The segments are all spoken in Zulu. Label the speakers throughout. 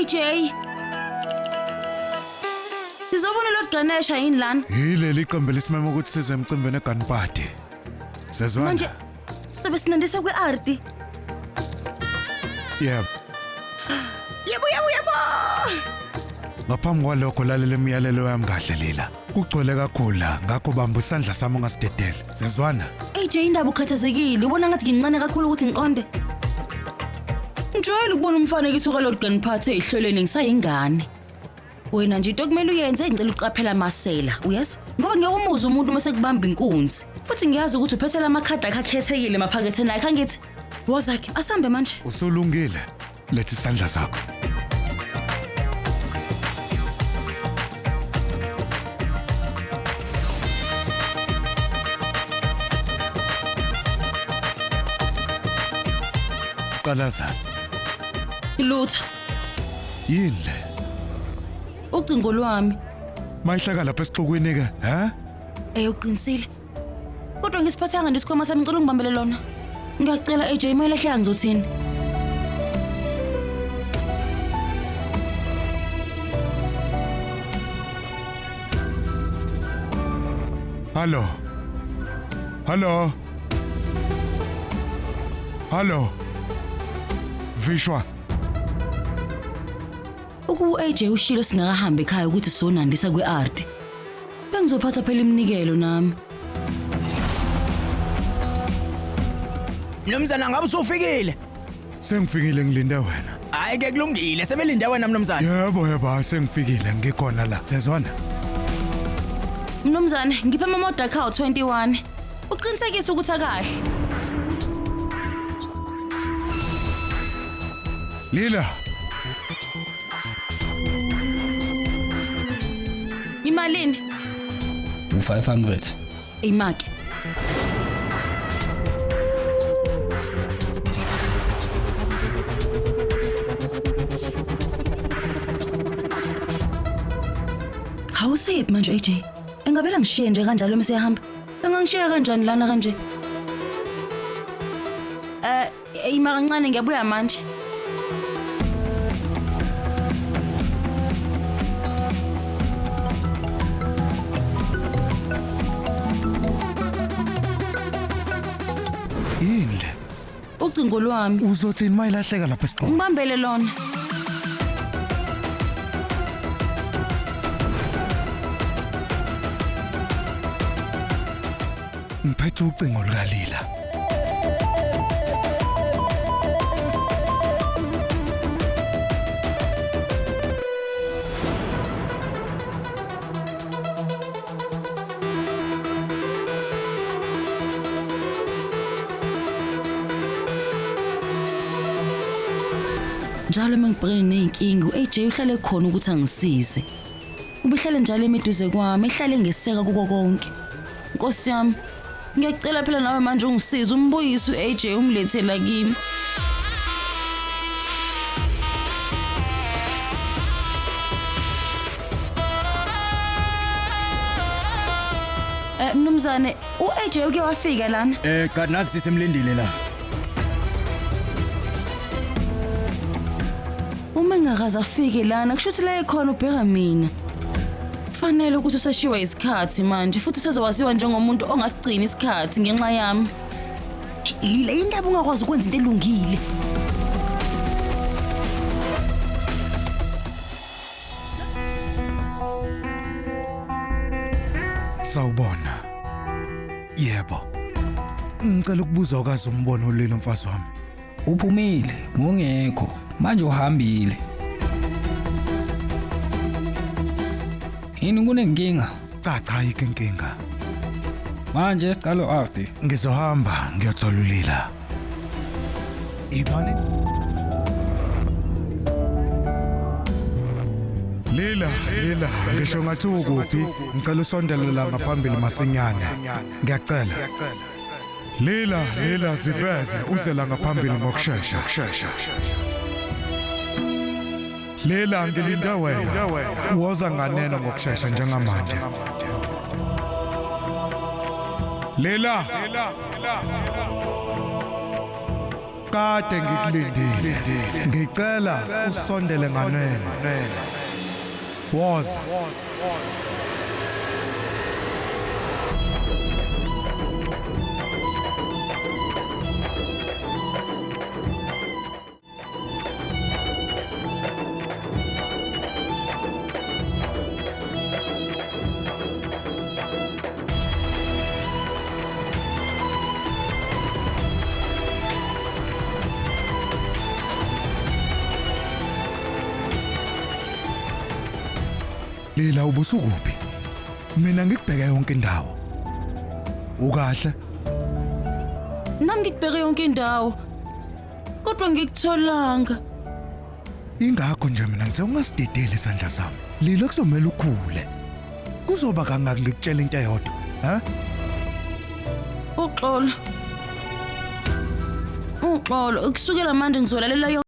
Speaker 1: AJ. Sizobona Lord Ganesha yini lana?
Speaker 2: Yileli qembu lisimema ukuthi size emcimbini eGanpati. Sezwana.
Speaker 1: Manje sobe sinandisa kwe-Arti.
Speaker 2: Yebo.
Speaker 1: Yebo yebo yebo.
Speaker 2: Ngaphambi kwalokho lalela imiyalelo yami kahle Lila. Kugcwele kakhulu la, ngakho bamba isandla sami ungasidedele. Sezwana.
Speaker 1: AJ indaba ukhathazekile, ubona ngathi ngincane kakhulu ukuthi ngiqonde. Ngijwayele ukubona umfanekiso kaLord Ganpati ezihlelweni ngisayingane. Wena nje into okumele uyenze ngicela uqaphela amasela, uyezwa? Ngoba ngeke umuze umuntu uma sekubamba inkunzi. Futhi ngiyazi ukuthi uphethela amakhadi akhe akhethekile emaphaketheni akhe angithi. Wozakhe, asambe manje.
Speaker 2: Usulungile. Letha isandla sakho. Qalaza.
Speaker 1: Lutho,
Speaker 2: Yini le?
Speaker 1: ucingo lwami.
Speaker 2: Mayihlaka lapha esixukwini ke, ha?
Speaker 1: Eh uqinisile. Kodwa ngisiphathanga nje isikhwama sami ngicela ungibambele lona. Ngiyacela AJ mayilahleka ngizothini?
Speaker 2: Hallo. Hallo. Hallo. Vishwa.
Speaker 1: Ukuba u-AJ ushilo singakahambi ekhaya ukuthi sonandisa kwe-art. Bengizophatha phela iminikelo nami.
Speaker 3: Mnumzana ngabe usufikile?
Speaker 2: Sengifikile ngilinde wena.
Speaker 3: Hayi ke kulungile, sebelinde wena mnumzana.
Speaker 2: Yebo yebo, hayi sengifikile ngikhona la. Sezwana.
Speaker 1: Mnumzane, ngiphe amamoda akhe awu-21. Uqinisekise ukuthi akahle.
Speaker 2: Lila.
Speaker 1: Imalini?
Speaker 4: U500.
Speaker 1: Imaki. Hawuseyiphi manje AJ? Engavela ngishiye nje kanjalo uma seyahamba. Engangishiya kanjani lana kanje? Eh, ima kancane ngiyabuya manje.
Speaker 2: Yini le?
Speaker 1: Ucingo lwami.
Speaker 2: Uzothini mayilahleka lapha esiqoqweni?
Speaker 1: Ngibambele lona.
Speaker 2: Ngiphethe ucingo lukaLila.
Speaker 1: Njalo uma ngibhekene ney'nkinga u-AJ uhlale khona ukuthi angisize. Ubehlale njalo emiduze kwami, ehlale ngeseka kuko konke. Nkosi yami, ngiyacela phela nawe manje ungisize umbuyise u-AJ umlethe la kimi. Eh mnumzane, u-AJ uke wafika lana.
Speaker 3: Eh cha nathi sisemlindile la.
Speaker 1: Uma engakaze afike lana kusho ukuthi la ekhona ubheka mina. Kufanele ukuthi useshiwe isikhathi manje futhi usezowaziwa njengomuntu ongasigcini isikhathi ngenxa yami. Lila indaba ungakwazi ukwenza into elungile.
Speaker 2: Sawubona. Yebo. Ngicela ukubuza ukaze umbono olilo mfazi wami.
Speaker 4: Uphumile, ngongekho. Manje uhambile. Yini kunenkinga?
Speaker 2: Cha cha ayikho inkinga.
Speaker 4: Manje sicalo Arti.
Speaker 2: Ngizohamba ngiyothola uLila. Ibani? Lila, Lila, ngisho ngathi ukuphi? Ngicela usondele la ngaphambili masinyane. Ngiyacela. Lila, Lila, ziveze uze la ngaphambili ngokushesha. Lila, ngilinde wena. Woza nganeno ngokushesha njengamanje. Lila. Kade ngikulindile. Ngicela usondele nganeno. Woza. Lila ubusukuphi? Mina ngikubheke yonke indawo. Ukahle?
Speaker 1: Nami ngikubheke yonke indawo. Kodwa ngikutholanga.
Speaker 2: Ingakho nje mina ngithe ungasidedeli isandla sami. Lila kuzomela ukhule. Kuzoba kangaki ngikutshela into eyodwa, ha?
Speaker 1: Uxolo. Uxolo, kusukela manje ngizolalela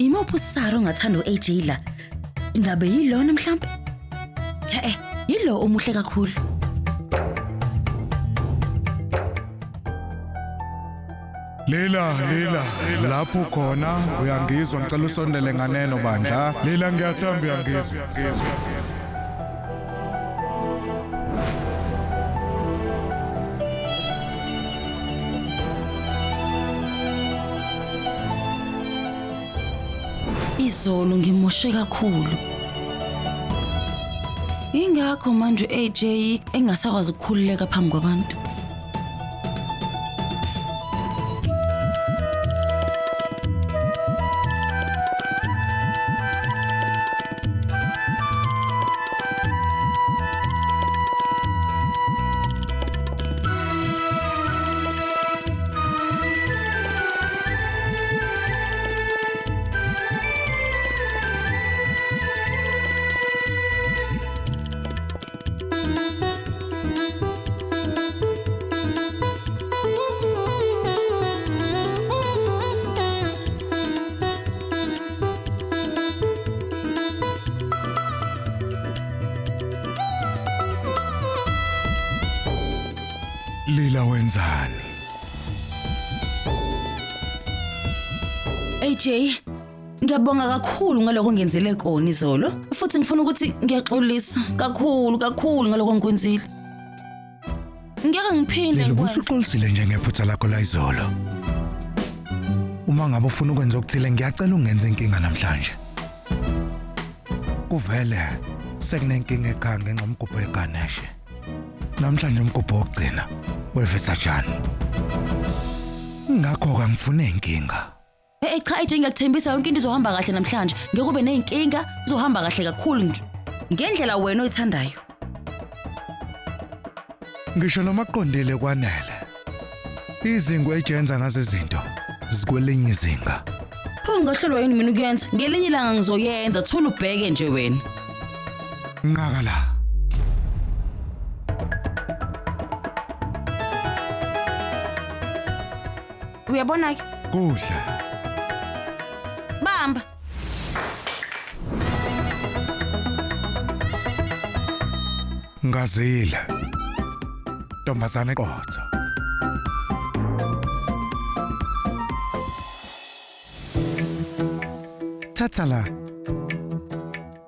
Speaker 1: Imuphi usara ongathanda u-AJ la? Ingabe yilona mhlambe? Eh, yilo omuhle kakhulu.
Speaker 2: Lila, Lila, lapho khona uyangizwa, ngicela usondele nganeno bandla. Lila ngiyathemba uyangizwa.
Speaker 1: Izolo ngimoshe kakhulu. Ingakho manje AJ engasakwazi ukukhululeka phambi kwabantu.
Speaker 2: Lila wenzani?
Speaker 1: AJ, ngiyabonga kakhulu ngaloko ngenzele kona izolo. Futhi ngifuna ukuthi ngiyaxolisa kakhulu kakhulu ngaloko ngikwenzile. Ngeke ngiphinde
Speaker 2: Lila
Speaker 1: ngikwenze.
Speaker 2: ubusuxolisile nje ngephutha lakho la izolo. Uma ngabe ufuna ukwenza okuthile ngiyacela ungenze inkinga namhlanje. Kuvele sekunenkinga ekhaya ngenxa yomgubho weGaneshe. Namhlanje umgubho wokugcina. weVisarjan. Ngakho-ke angifune inkinga.
Speaker 1: Eh cha AJ ngiyakuthembisa yonke into izohamba kahle namhlanje. Ngeke ube nezinkinga, izohamba kahle kakhulu nje. Ngendlela wena oyithandayo.
Speaker 2: Ngisho noma kuqondile kwanele. Izingo ejenza ngazo izinto zikwelinye izinga.
Speaker 1: Pho ngingahlolwa yini mina ukuyenza? Ngelinye ilanga ngizoyenza, thula ubheke nje wena.
Speaker 2: Ngaka la.
Speaker 1: Uyabona ke?
Speaker 2: Kuhle.
Speaker 1: Bamba.
Speaker 2: Ngazile. Ntombazane qotho. Thatha la.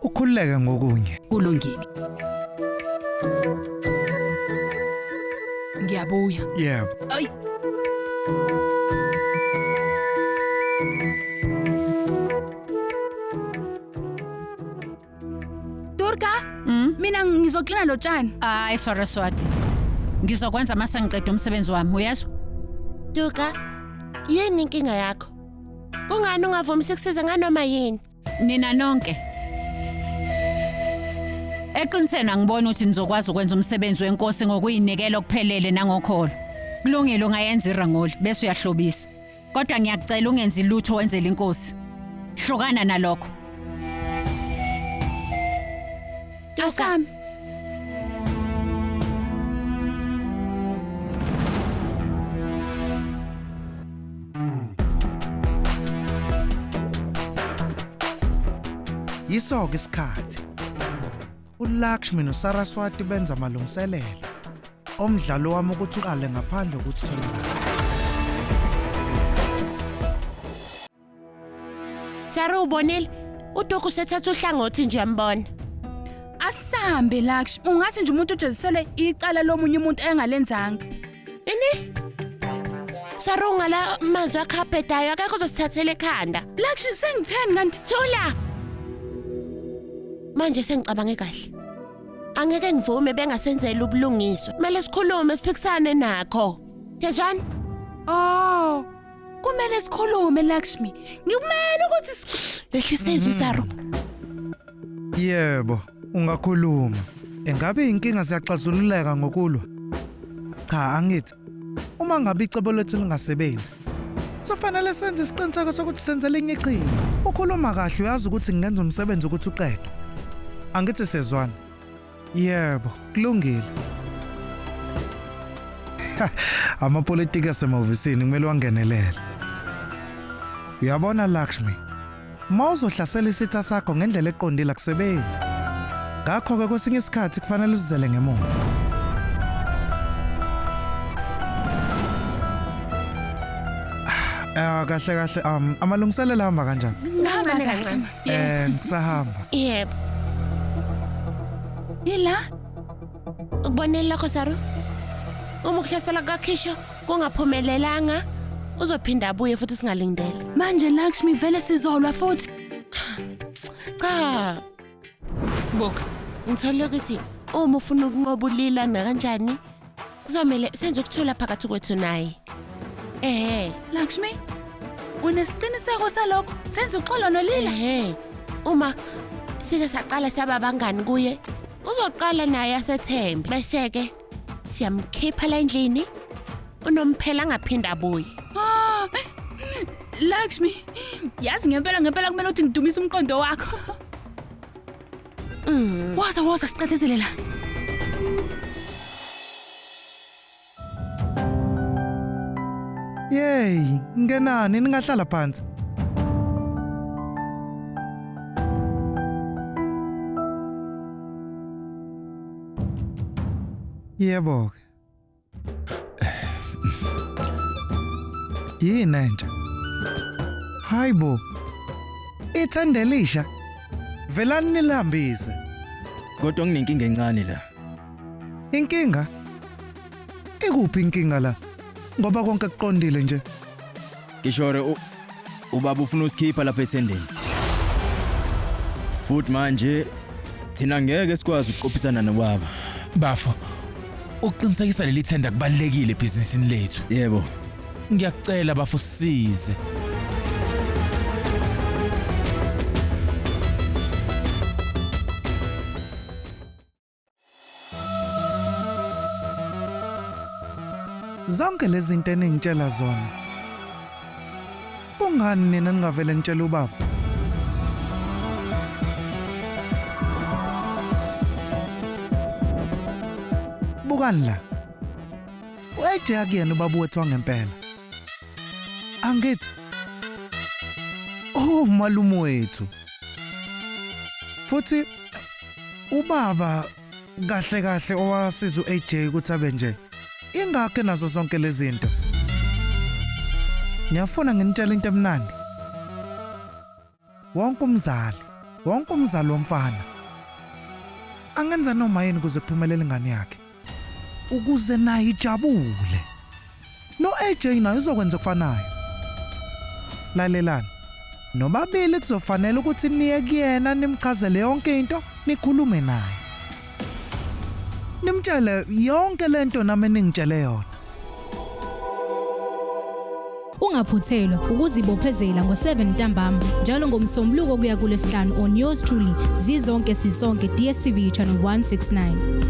Speaker 2: Ukhululeke ngokunye.
Speaker 5: Kulungile. Ngiyabuya.
Speaker 2: Yebo.
Speaker 5: Ay.
Speaker 6: Durga, mina ngizoklina lo tshani.
Speaker 5: Hayi Saraswati. Ngizokwenza mase ngiqeda umsebenzi wami, uyezwa?
Speaker 7: Duka, yini inkinga yakho? Kungani ungavumi sikusize nganoma yini?
Speaker 5: Nina nonke. Eqinisweni angiboni ukuthi nizokwazi ukwenza umsebenzi wenkosi ngokuyinikela okuphelele nangokholo. Kulungile ungayenza irangoli bese uyahlobisa. Kodwa ngiyakucela ungenzi lutho wenzele inkosi. Hlukana nalokho.
Speaker 6: Asami.
Speaker 2: Yiso-ke isikhathi. uLakshmi noSaraswati benza amalungiselelo omdlalo wami ukuthi uqale ngaphandle kokuthi utholakale.
Speaker 7: Saru ubonile? uDuka usethatha uhlangothi nje uyambona.
Speaker 6: Asambe Lakshmi, ungathi nje umuntu ujeziselwe icala lomunye umuntu engalenzanga.
Speaker 7: Ini? Saru ngala mazwi akho abhedayo akekho uzosithathela ekhanda.
Speaker 6: Lakshmi sengitheni kanti?
Speaker 7: Thula! Manje sengicabange kahle. Angeke ngivume bengasenzela ubulungiswa. Kumele sikhulume siphikisane nakho. Thezwana?
Speaker 6: Oh. Kumele sikhulume Lakshmi. Ngikumele ukuthi
Speaker 7: Lehlisa izwi Saru.
Speaker 2: Yebo, ungakhuluma. Engabe inkinga ziyaxazululeka ngokulwa? Cha, angithi. Uma ngabe icebo lethu lingasebenzi, kufanele senze isiqiniseko sokuthi senze elinye iqhinga. Ukhuluma kahle uyazi ukuthi ngingenza umsebenzi ukuthi uqedwe. Angithi sezwana. Yebo, kulungile. Amapolitiki asemahhovisini kumele wangenelele. Uyabona Lakshmi, uma uzohlasela isitha sakho ngendlela eqondile akusebenzi. Ngakho-ke kwesinye isikhathi kufanele uzizele ngemuva. Kahle kahle amalungiselelo ahamba kanjani?
Speaker 6: Ngihamba
Speaker 7: Kancane,
Speaker 6: kahle.
Speaker 7: kancane.
Speaker 6: Yebo.
Speaker 2: Ngisahamba.
Speaker 7: Yebo.
Speaker 6: Yila?
Speaker 7: Ukubonela lokho Saru? Uma ukuhlasela kukaKhisho kungaphumelelanga, uzophinda abuye futhi singalindele.
Speaker 6: Manje Lakshmi vele sizolwa futhi.
Speaker 7: Cha. Buka, ngithola ukuthi uma ufuna ukunqoba uLila nakanjani, kuzomele senze ukuthula phakathi kwethu naye. Ehhe.
Speaker 6: Lakshmi, unesiqiniseko salokho? Senze uxolo noLila?
Speaker 7: Ehhe. Uma sike saqala saba abangani kuye, uzoqala naye asethembe. Bese ke siyamkhipha la endlini. Unomphela angaphinda abuye.
Speaker 6: Ah, Lakshmi, yazi ngempela ngempela kumele ukuthi ngidumise umqondo wakho. Woza woza siqedezele la.
Speaker 2: Yey, ngenani ningahlala phansi. Yebo ke. Yini entsha? Hayibo. Ithendelisha. Velani nilihambise.
Speaker 3: Kodwa nginenkinga encane la.
Speaker 2: Inkinga? Ikuphi inkinga la? Ngoba konke kuqondile nje.
Speaker 3: Ngishore ubaba ufuna usikhipha lapha ethendeni. Futhi manje thina ngeke sikwazi ukuqophisana nobaba.
Speaker 8: Bafo. Ukuqinisekisa leli thenda kubalulekile ebhizinisini lethu.
Speaker 3: Yebo.
Speaker 8: Ngiyakucela bafo sisize.
Speaker 2: Zonke lezi zinto eningitshela zona. Kungani nina ningavele nitshele ubaba? Bukani la. U-AJ akuyena ubaba wethu wangempela. Angithi. Oh malume wethu. Futhi ubaba kahle kahle owasiza u-AJ ukuthi abe nje. Ingakho nazo zonke lezi zinto. Ngiyafuna nginitshela into emnandi. Wonke umzali, wonke umzali womfana angenza noma yini ukuze kuphumelele ingane yakhe. Ukuze naye ijabule. No AJ naye uzokwenza okufanayo. Lalelani. Nobabili kuzofanele ukuthi niye kuyena nimchazele yonke into, nikhulume naye. Nimtshele yonke lento nami eningitshele yona.
Speaker 9: Ungaphuthelwa ukuzibophezela ngo-7 ntambama njalo ngoMsombuluko kuya kuLwesihlanu on yours truly Zizonke Sisonke, DStv channel 169.